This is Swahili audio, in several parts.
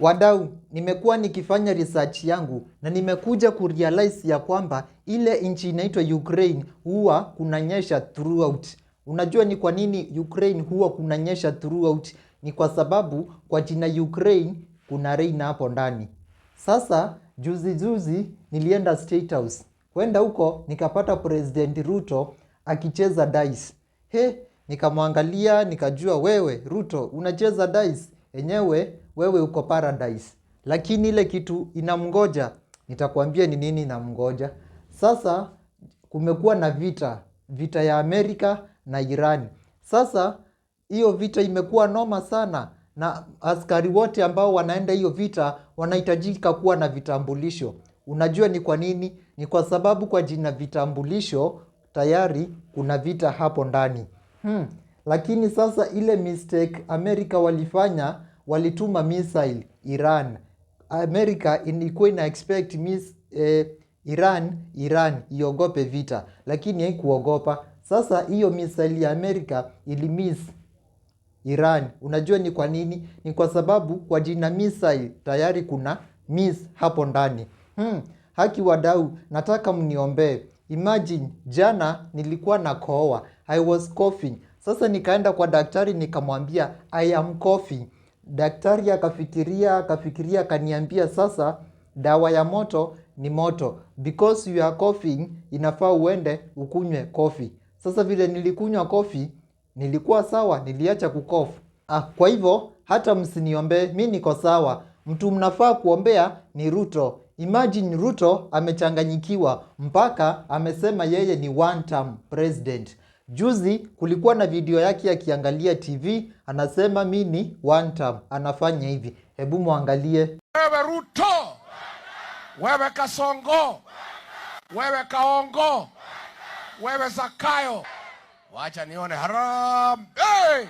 Wadau, nimekuwa nikifanya research yangu na nimekuja kurealize ya kwamba ile nchi inaitwa Ukraine huwa kunanyesha throughout. Unajua ni kwa nini Ukraine huwa kunanyesha throughout? Ni kwa sababu kwa jina Ukraine kuna rain hapo ndani. Sasa juzi juzi nilienda State House. Kwenda huko nikapata President Ruto akicheza dice. He, nikamwangalia nikajua, wewe Ruto unacheza dice, enyewe wewe uko paradise. Lakini ile kitu inamngoja, nitakwambia ni nini inamngoja. Sasa kumekuwa na vita, vita ya Amerika na Iran. Sasa hiyo vita imekuwa noma sana, na askari wote ambao wanaenda hiyo vita wanahitajika kuwa na vitambulisho. Unajua ni kwa nini? Ni kwa sababu kwa jina vitambulisho tayari kuna vita hapo ndani. Lakini sasa ile mistake Amerika walifanya, walituma missile Iran. Amerika ilikuwa ina expect Iran iogope vita, lakini haikuogopa. Sasa hiyo missile ya Amerika ilimiss Iran. Unajua ni kwa nini? Ni kwa sababu kwa jina missile tayari kuna miss hapo ndani. Haki wadau, nataka mniombee. Imagine jana nilikuwa nakohoa. I was coughing. Sasa nikaenda kwa daktari nikamwambia, "I am coughing." Daktari akafikiria, akafikiria, akaniambia, "Sasa dawa ya moto ni moto. Because you are coughing, inafaa uende ukunywe coffee." Sasa vile nilikunywa coffee, nilikuwa sawa, niliacha kucough. Ah, kwa hivyo hata msiniombee, mi niko sawa. Mtu mnafaa kuombea ni Ruto. Imagine Ruto amechanganyikiwa mpaka amesema yeye ni one term president. Juzi kulikuwa na video yake akiangalia TV, anasema mi ni one term, anafanya hivi. Hebu mwangalie. Wewe Ruto, wewe Kasongo, wewe Kaongo, wewe Zakayo, wacha nione harambee.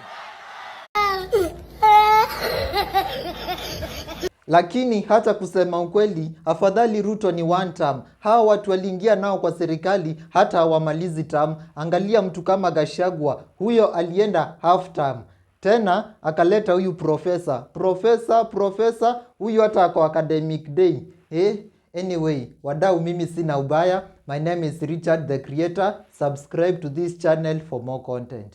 Lakini hata kusema ukweli, afadhali Ruto ni one term. Hawa watu waliingia nao kwa serikali hata hawamalizi term. Angalia mtu kama Gachagua, huyo alienda half term. Tena akaleta huyu profesa, profesa, profesa, huyu hata ako academic day. Anyway, wadau, mimi sina ubaya. My name is Richard the Creator. Subscribe to this channel for more content.